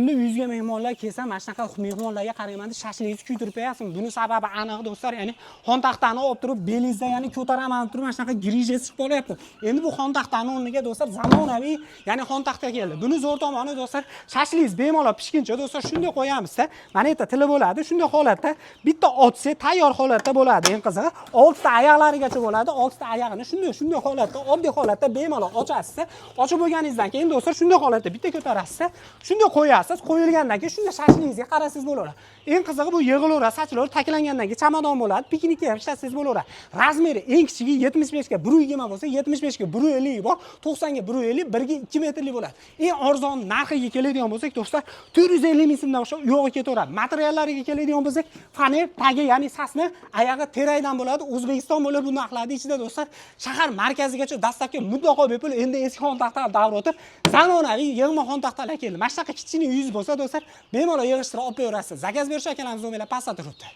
Endi uyingizga mehmonlar kelsa, mana shunaqa mehmonlarga qarayman deb shashligingizni kuydirib qo'yasiz. Buni sababi aniq, do'stlar, ya'ni xontaxtani olib turib, belingizda, ya'ni ko'taraman deb turib, mana shunaqa грыжа chiqib qolyapti. Endi bu xontaxtani o'rniga, do'stlar, zamonaviy, ya'ni xontaxta keldi. Buni zo'r tomoni, do'stlar, shashligingiz bemalol pishguncha, do'stlar, shunday qo'yamizda, mana yerda tili bo'ladi. Shunday holatda bitta otsa, tayyor holatda bo'ladi. Eng qizig'i, oltita oyoqlarigacha bo'ladi. Oltita oyog'ini shunday holatda, oddiy holatda bemalol ochasiz. Ochib bo'lganingizdan keyin, do'stlar, shunday holatda bitta ko'tarasiz, shunday qo'yasiz. Qo'yilgandan keyin shunday shashligingizga qarasangiz bo'laveradi. Eng qizig'i, bu yig'ilaveradi, sochilaveradi, taklangandan keyin chamadon bo'ladi, piknikka ham ishlatsangiz bo'laveradi. Размер i eng kichigi 75 ga 120 bo'lsa, 75 ga 150 bor, 90 ga 150, 1 ga 2 metrli bo'ladi. Eng arzon narxiga keladigan bo'lsak, do'stlar, 450 ming so'mdan boshlab yo'g'i ketaveradi. Materiallariga keladigan bo'lsak, faner, tagi, ya'ni сосна, oyog'i terakdan bo'ladi. O'zbekiston bo'lib bu narxlarni ichida, do'stlar, shahar markazigacha доставка mutlaqo bepul. Endi eski xontaxta davr o'tib, zamonaviy yig'ma xontaxtalar keldi. Mana shunaqa kichkina uyingiz bo'lsa, do'stlar, bemalol yig'ishtirib olib qo'yaverasiz. Заказ berish akalarimiz nomerlar pastda turibdi.